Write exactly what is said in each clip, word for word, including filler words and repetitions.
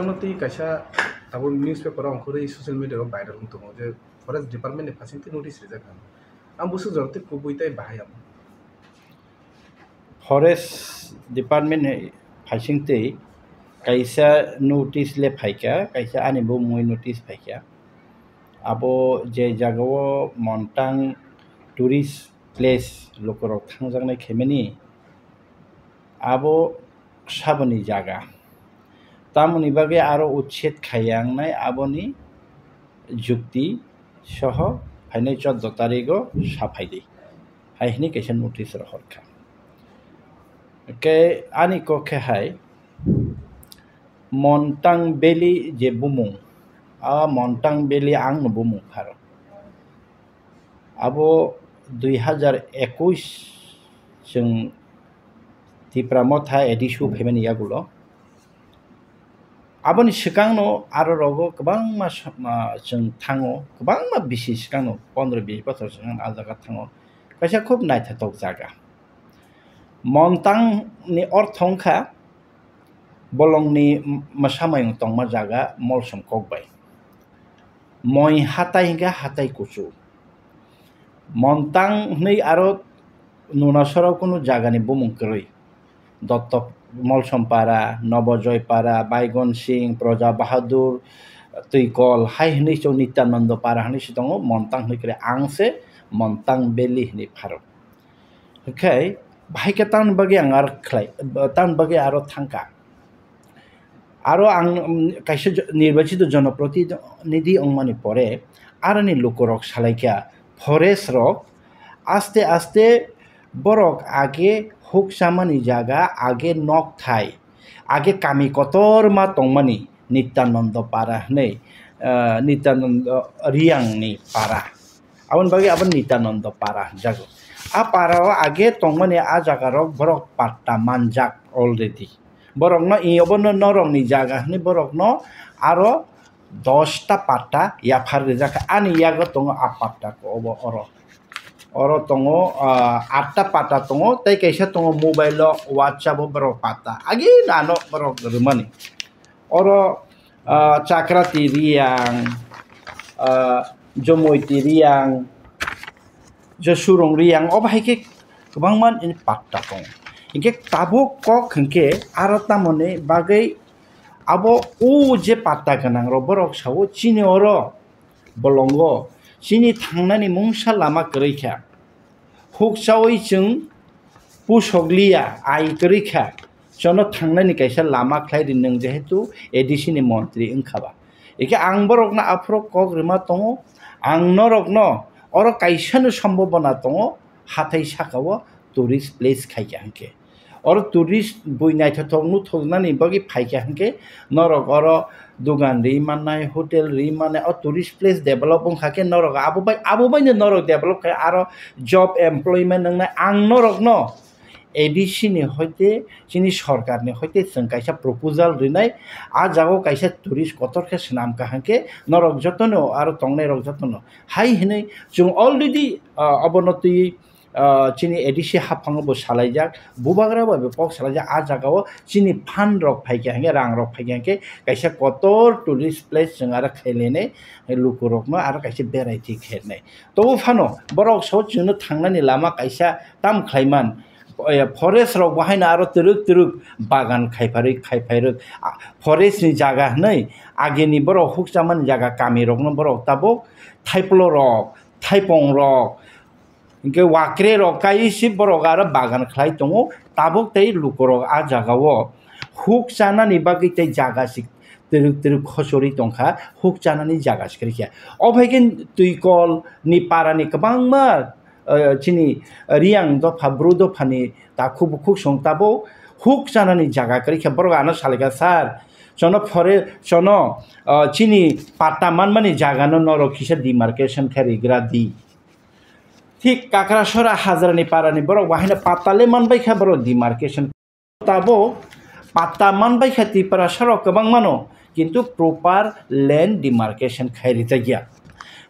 Ano twi kaisa tabuk newspaper o ongkhorwi social media o viral wng tongo je forest department ni phasing twi notice rijak ang. Ang busu jora twi kubui tei bahai ang. Forest department ni phasing twi kaisa notice le phaikha, kaisa ani bumungwi notice phaikha. Abo je jaga o Montang tourist place lukurok thangjaknai khaimani, abo saboni jaga. Tamoni bagwi aro uchet khaiya wngnai aboni jukti soho phainai choddo tarigo saphaidi. Hai hwnwi kaisa notice rohorkha. Khe ani kok khe hai Montang Valley je bumung, a Montang Valley ang no bumung pharo. Abo dui hazar ekush chwng Tipra Motha A D C o phaimani yagulo. Aboni swkangno aro rogo kwbangma sa-, ma, chwng thango, kwbangma bisi swkangno, pondro bis bochor swkang a jaga thango. Kaisa khub naithothok jaga. Montang ni ortho wngkha bolongni mwsamayung tongma jaga molsom kokbai. Moi hatai hwnkhe hatai kuchu. Montang hwnwi aro Nunasora kunu jagani bumung kwrwi. Dotto Molsompara, Nobojoypara, Baigon Singh, Proja Bahadur, Twikol, hai hwnwi se Nityanando Para hwnwi se tongo, Montang hwnwi kwrwi. Ang se Montang Valley hwnwi pharo. Hwnkhe bahai khe tamni bagwi ang aro khlai, tamni bagwi aro thangkha. Aro ang, um, kaisa jo-, nirbachito jonoprotinidhi wngmani pore aroni lukurok salaikha, forest rok aste aste borok age huk chamani jaga, age nok thai, age kami kotorma tongmani Nityanando Para hwnwi, ah, Nityanando Riyangni para. Aboni bagwi abo Nityanando Para hwnjago. A para o age tongmani a jaga rok borok patta manjak already. Borokno i obono norokni jaga hwnwi borokno aro dosta patta yaphar rijak kha. Ani yago tongo a patta ko obo oro. Oro tongo, ah, atta patta tongo, tei kaisa tongo mobile o WhatsApp o borok patta. Agi nano borok rwmani. Oro, ah, Chakrati Riyang, ah, Jomoiti Riyang, Josurong Riyang, obo hai khe kwbangma ni patta tongo. Hinkhe tabuk kok hinkhe aro tamoni bagwi abo o je patta gwnang rok borok sao chini oro bolongo chini thangnani mungsa lama kwrwi kha. Huk chaui chwng pusok liya, ai kwrwi kha. Chono thangnani kaisa lama khlai ri nwng, jehetu A D C ni montri wngkha ba. Ikhe ang borokno aphuru kok rwma tongo, ang norokno oro kaisano sombobona tongo, hathai saka o tourist place khai kha hinkhe. Oro tourist bui naithothok nuthoknani bagwi phaikha hinkhe norok oro dugan ri mannai, hotel ri mannai, o tourist place develop wngkha khe norok abo bai, abo baino norok develop khai aro job employment wngnai. Ang norokno A D C ni hoite chini sorkarni hoite chwng kaisa proposal rinai, a jagao kaisa tourist kotor khe swnam kha hinkhe norok jotono aro tongnairok jotono hai hinwi chwng already, ah, obono twi ah, chini A D C haphango bo salaijak, bubagra bai bo kok salaijak, a jagao chini fund rok phaikha hinkhe, rang rok phaikha hinkhe, kaisa kotor tourist place chwng aro khailainai, lukurokno aro kaisa beraithai khairnai. Tobo phano borok sao chwngno thangnani lama kaisa tam khlaiman, eh, forest rok bo haino aro twrwk twrwk bagan khaiparwi, khaiphairwk, ah, forest ni jaga hwnwi agini borok hukchamani jaga kami rokno borok tabuk thaiplo rok, thaipong rok, hinkhe wakre rok kai se borok aro bagan khlai tongo, tabuk tei lukurok a jagao huk chanani bagwi tei jaga se twrwk twrwk khochorwi tongkha, huk chanani jaga se kwrwikha. O hai khe twikol ni para ni kwbangma, eh, chini Riyang dopha, Bru dophani takhuk bukhuk song tabuk huk chanani jaga kwrwikha, borok ano salaikha, "Sir, chono phore, chono, eh, chini patta manmani jaga no norok kisa demarcation khe rigra di." Thik Kakrasora Hajrani parani borok bo haino patta le manbai kha, borok demarcation tabuk patta manbai kha, Tiprasa rok kwbang mano, kintu proper land demarcation khai rijak ya.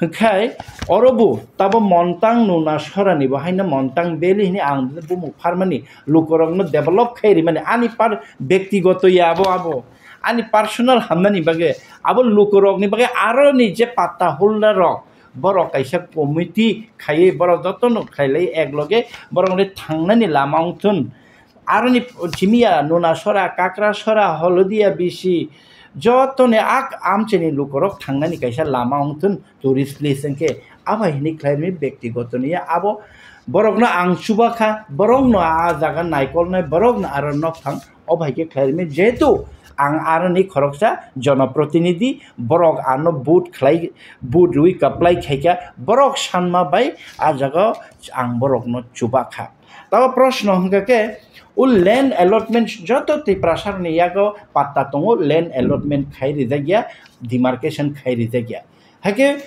Hwnkhe oro bo tabo Montang Nunasora ni bo haino Montang Valley hwnwi ang bumung pharmani lukurokno develop khai rimani ani par bektigoto ya abo, abo Ani personal hamnani bagwi, abo lukurokni bagwi aroni je patta holder rok, borok kaisa committee khaiwi borok jotono khailai ekloge borokni thangnani lama wngthun. Aroni chimiya Nunasora, Kakrasora, Holodia bisi jotoni ak amchini lukurok thangnani kaisa lama wngthun, tourist place hwnkhe. Abo hai hwnwi khlairwni bektigoto niya abo borokno ang chubakha, borokno a jaga naikolnai, borokno aro nokthang. Obo hai khe khlairwni, jehetu ang aroni khoroksa jonoprotinidhi, borok ano vote khlai, vote rwi kwplai khaikha, borok sanma bai a jaga ang borokno chubakha. Tabo proshno hwnkha khe, o land allotment joto Tiprasarokni yago patta tongo, land allotment khai rijak ya, demarcation khai rijak ya. Haikhe,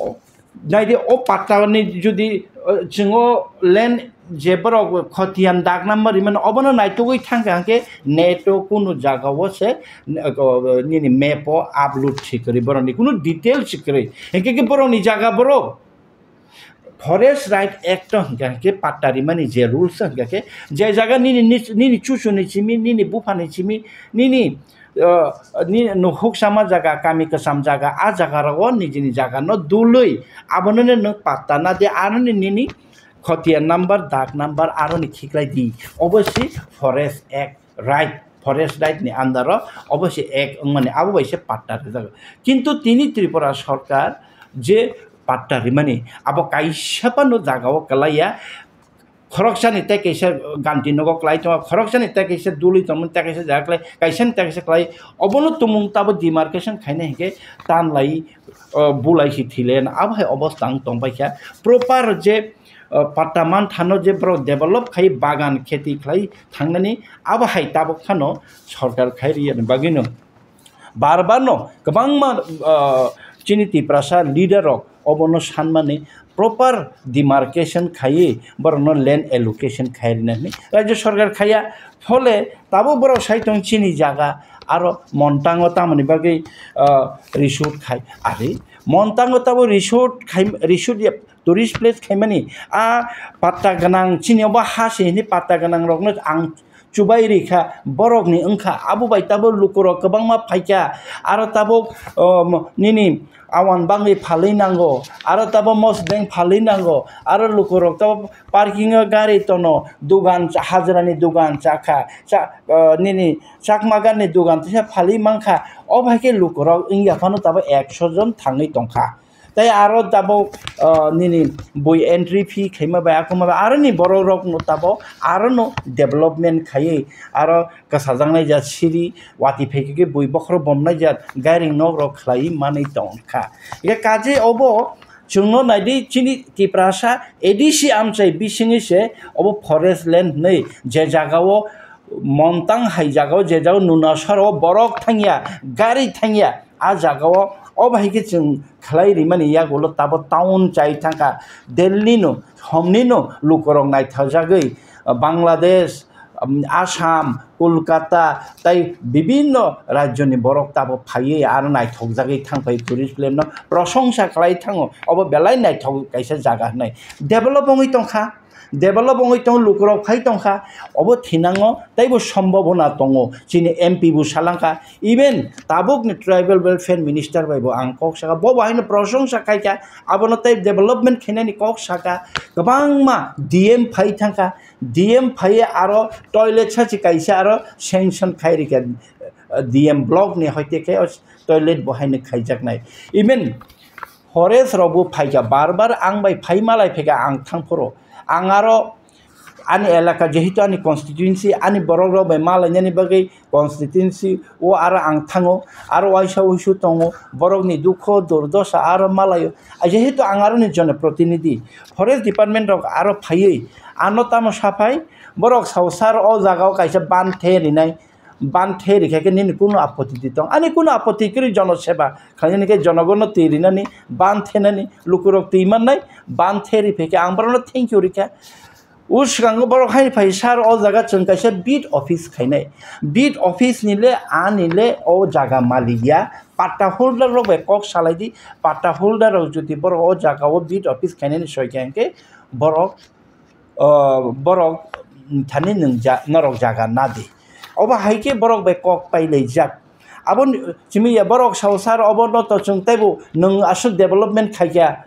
o, naidi o pattani jodi, o, chwng o land je borok khotiyan dak number rimani obono naitugwi thangkha hwnkhe neto kunu jagao se, o, nini map o upload si kwrwi borokni kunu details si kwrwi. Hinkhe khe borokni jaga borok Forest Right Act o hwnkha hwnkhe patta rimani je rules o hwnkha khe, je jaga nini, nini, nini chuchuni simi, nini buphani simi, nini, o, nini nukhuk sama jaga, kami kwcham jaga, a jaga rogo nijini jaga no dului, abono no nwng patta na di, aroni nini khotiya number, dak number, aroni khiklai di. Obo si Forest Act. Right, Forest Right ni under o obo se act wngmani, abo bai se patta rijak. Kintu tini Tripura sorkar je patta rimani, abo kaisa phano jaga o kwlaiya. Khoroksani tei kaisa ganti nogo kwlai tongo, khoroksani tei kaisa dului tongmani tei kaisa jaga kwlai, kaisani tei kaisa kwlai. Obono tumung tabo demarcation khainai hinkhe tanlai, o, bulai si thile, abo hai obostha wng tongbaikha. Proper je, o, patta manthano je borok develop khai bagan kheti khlai thangnani, abo hai tabuk phano sorkar khai riyani bagwino bar bar no kwbangma, ah, chini Tiprasa leader rok obono sanmani proper demarcation khaiwi borokno land allocation khai rina hwnwi rajya sorkar khaiya. Phole tabuk borok sai tong chini jaga aro Montango tamoni bagwi, ah, resort khai ari Montango tabo resort khai, resort ya tourist place khaimani, a patta gwnang, chini obo ha se hini patta gwnang rokno ang chubai rikha, borokni wngkha, abo bai tabo lukurok kwbangma phaikha, aro tabuk, um, nini awan bangwi phalwi nango, aro tabo mosdeng phalwi nango, aro lukurok tabo parking o gari tono, dugan cha-, hajrani dugan chakha, cha-, uh, nini chakma ganni dugan teisa phalwi mankha, o bai khe lukurok wngya phano tabo ekso jon thangwi tongkha. Tei aro tabuk, ah, nini bui entry fee khaima bai, akuma bai, aroni borok rok no tabuk aro no development khaiwi, aro kwsajaknai ja siri watwi phaikhe bui bokhorok bomnai ja gairing nok rok khlaiwi manwi tongkha. Ike kaje obo chwngno naidi, chini Tiprasa A D C amchai bisingwi se obo forest land hwnwi, je jaga o Montang hai jaga o, je jaga o Nunasora o borok thangya, gari thangya, a jaga o, o bahai khe chwng khlai rimani yagulo tabo town chai thangkha, Delhi no, homni no lukurok naithajagwi, Bangladesh, um, Assam, Kolkata, tai bibinno rajyoni borok tabo phaiwi aro naithokjagwi thangphai tourist place no prosongsa khlai thango, obo belai naithok kaisa jaga hwnwi develop wngwi tongkha. Develop wngwi tongo, lukurok phai tongkha, obo thinango teibo sombobona tongo. Chini M P bo salangkha, even tabukni Tribal Welfare Minister bai bo ang kok saka, bo bo haino prosongsa khaikha, abono tei development khainani kok saka. Kwbangma D M phai thangkha, D M phaiya aro toilet sachi kaisa aro sanction khai rikha, D M block ni hoite khe o toilet bo haino khaijaknai. Even Forest rok bo phaikha, bar bar ang bai phai malai phaikha, ang thang phuru ang aro ani elaka, jehetu ani constituency, ani borok rok bai malainani bagwi constituency o aro ang thango, aro waisa wuisu tongo, borok ni dukho durdosa aro malaio. Jehetu ang aro ni jonoprotinidhi, forest department rok aro phaiwi ano tamo saphai, borok sao sir o jaga o kaisa ban the rinai, ban the rikha khe nini kunu apoti di tong? Ani kunu apoti kwrwi, jono seba khlainani khe jonogono twi rinani, ban thenani, lukurok twi mannai, ban the ri phaikhe ang borokno thank you rikha. O swkango borok haino phai, sir, o jaga chwng kaisa beat office khainai, beat office ni le ani le o jaga malik ya, patta holder rok bai kok salai di, patta holder rok jodi borok o jaga o beat office khainani soi kha hwnkhe borok o, borok thani nwng ja-, norok jaga nadi. Obo hai khe borok bai kok pailaijak. Abo ni, simi ya borok sao sar obo no to chwng teibo nwng aswk development khaikha,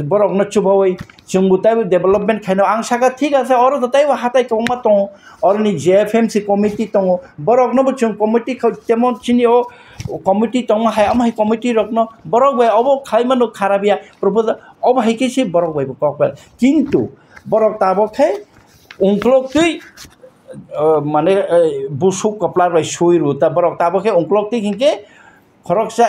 borok no chubawi chwngbo teibo development khaino ang saka thik ase, oro to teibo hatai kwbangma tongo, oro ni J F M C committee tongo, borok no bo chwng committee khai temon chini o committee tongma hai, omo hai committee rok no borok bai obo khai mano kharap ya proposal, obo hai khe se borok bai bo kok bai, kintu borok tabok khe ungkulok twi, uh, mane, uh, busuk koplar bai sui ru ta borok tabok khe ungkulok twi hinkhe khoroksa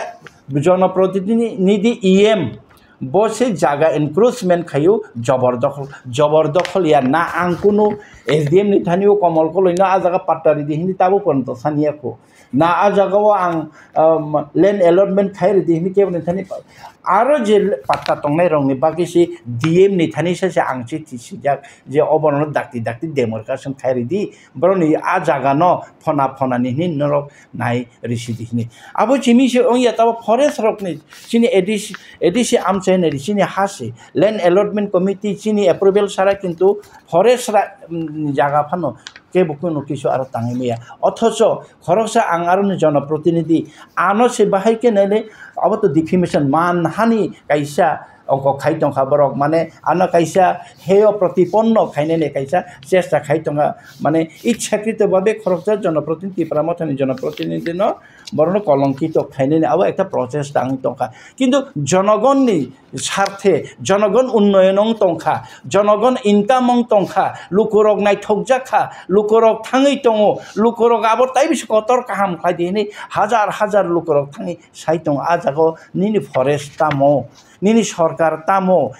jonoprotinidhi E M bo se jaga encroachment khayu jobor dokhol, jobor dokhol ya na ang kunu S D M ni thani o Komol Koloi no a jaga patta ridi hini tabo pono to saniya kho. Na a jaga o ang, um, land allotment khai ridi hini kebo ni thani pa-, aro je patta tongnai rok ni bagwi se D M ni thani se se ang chithi sijak je obono dakti dakti demarcation khai ridi borok ni a jaga no phona phona ni hini norok nai risi di hini. Abo chini se wng ya tabo forest rok ni chini A D C, A D C amchai nai chini ha se land allotment committee chini approval sara kintu forest ra, mm, jaga phano kebo kunu kisu aro tangwi maya. Othocho khoroksa ang aro ni jonoprotinidhi ano se bahai khe nai le abo to defamation man hani kaisa ongkho khai tongkha borok, mane ano kaisa heyo protiponno khainani kaisa chesta khai tongkha, mane ichhakrito babe khoroksa jonoprotinidhi, Tipra Mothani jonoprotinidhi no borokno kolongkito khainani abo ekta prochesta wng tongkha. Kintu jonogonni sarthe, jonogon unnoyon wng tongkha, jonogon income wng tongkha, lukurok naithokjak kha, lukurok thangwi tongo, lukurok abo tai bisi kotor kaham khlai di hwnwi hajar hajar lukurok thangwi sai tongo. A jaga o nini forest tamo, nini sorkar tamo,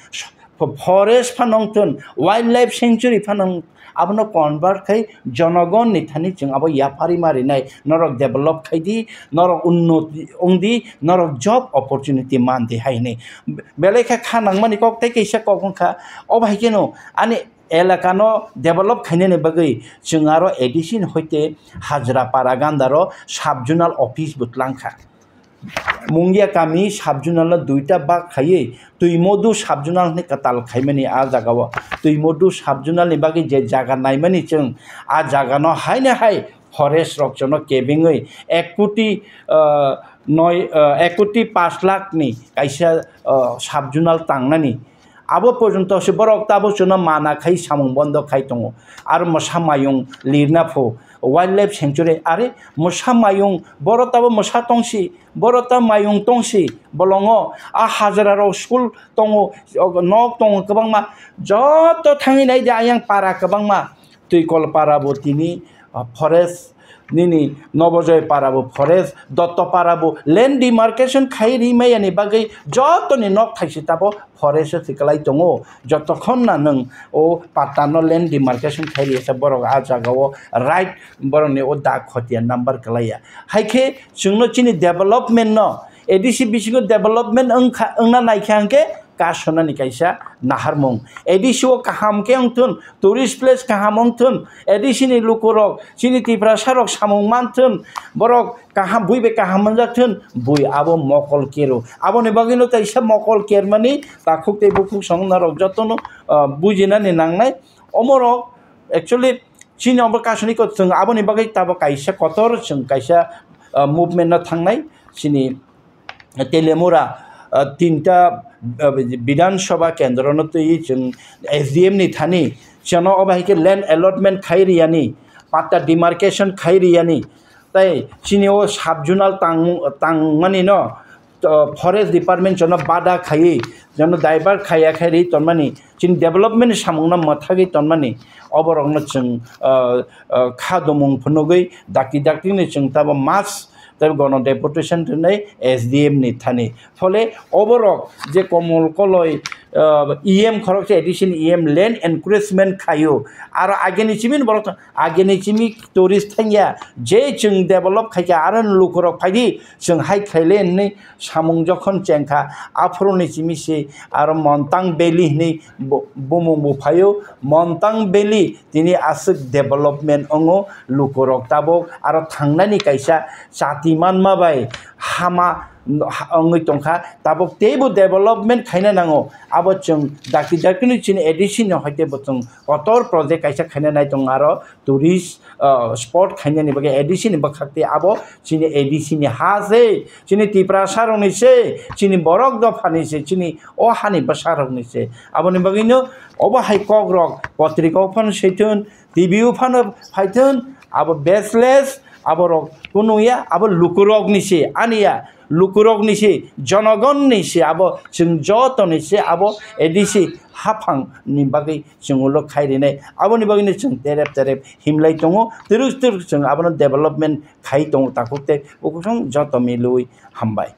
forest phano wng thun, wildlife sanctuary phano wng, abono convert khai jonogon ni thani chwng abo yapharima rinai, norok develop khai di, norok unnoti wng di, norok job opportunity man di hai hinwi. Belai khe kha nangmani kok tei kaisa kok wng kha, obo hai kheno ani elaka no develop khainani bagwi chwng aro A D C ni hoite Hajra Para Gandaro sub zonal office bo twlang kha. Mungia kami sub zonal no duita bak khaiwi Twimodu sub zonal hwnwi kwtal khaimani a jaga o. Twimodu sub zonal ni bagwi je jaga naimani chwng, a jaga no haino hai forest rok jono kebengwi ek koti, ah, noi, ah, ek koti pash lakh ni kaisa, ah, sub zonal tangnani. Abo porjonto se borok tabo chwngno mana khai samung bondo khai tongo. Aro mwsa mayung lirna pho wildlife sanctuary, are mwsa mayung, borok tabo mwsa tongsi, borok ta mayung tongsi, bolongo a hajra rok school tongo, nok tongo kwbangma, joto thangwi nai di ayang para kwbangma, Twikol para bo tini, ah, forest, nini Nobojoy para bo forest, Dotto para bo land demarcation khai ri maya ni bagwi joto ni nok thaisi tabo forest o se kwlai tongo. Jotokhon na nwng o patta no land demarcation khai ri ya se borok a jaga o right borok ni o dak khotiya number kwlai ya. Hai khe chwngno chini development no A D C bisingo development wngkha, wngna naikha hwnkhe kasonani kaisa naharmung. A D C o kaham khe wngthun, tourist place kaham wngthun, A D C ni lukurok, chini Tiprasa rok samung manthun, borok kaham, bui bai kaham manjakthun, bui abo mokol kero. Aboni bagwino kaisa mokol kermani takhuk tei bukhuk song norok jotono, ah, bujinani nangnai. Omorok actually chini obo kasoniko chwng aboni bagwi tabo kaisa kotor chwng kaisa, ah, movement no thangnai chini Telemura, ah, tinta, ah, Bidhan Sabha kendro no twi chwng S D M ni thani chwngno obo hai khe land allotment khai riyani, patta demarcation khai riyani, tei chini o sub zonal tang, tangmani no, to, forest department jono bada khaiwi, jono divert khaiya khai ri tonmani, chini development ni samung no mwthagwi tonmani, oborok no chwng, ah, ah, kha domung phunugwi dakti dakti ni chwng tabo mass tei gono deputation rwnai S D M ni thani. Phole oborok je Komol Koloi, ah, E M khoroksa addition E M land encroachment khaio, aro agini chimini borok Agini chimi tourist thangya, je chwng develop khaikha, aro lukurok phaidi, chwng hai khaile hinwi samung jokhon chengkha, aphuruni chimi se aro Montang Valley hinwi bu-, bumung buphaio. Montang Valley tini aswk development wngo, lukurok tabuk aro thangnani kaisa chati manma bai hama wngwi tongkha, tabuk teibo development khaina nango. Abo chwng dakti dakti ni chini A D C ni hoite bo chwng kotor project kaisa khaina nai tongo, aro tourist, ah, spot khainani bagwi A D C ni bwkhak tei abo chini A D C ni ha se, chini Tiprasa rokni se, chini borok dophani se, chini o hani bwsa rokni se. Aboni bagwino obo hai kok rok potrika o phano swi thun, T V o phano phai thun, abo baseless, abo rok kunu ya, abo lukurok ni se, ani ya, lukurok ni se, jonogon ni se, abo chwng joto ni se, abo A D C haphang ni bagwi chwng ulo khai rinai. Aboni bagwino chwng terep terep himlai tongo, twrwk twrwk chwng abono development khai tongo takhuk tei bukhuk joto milwi hambai.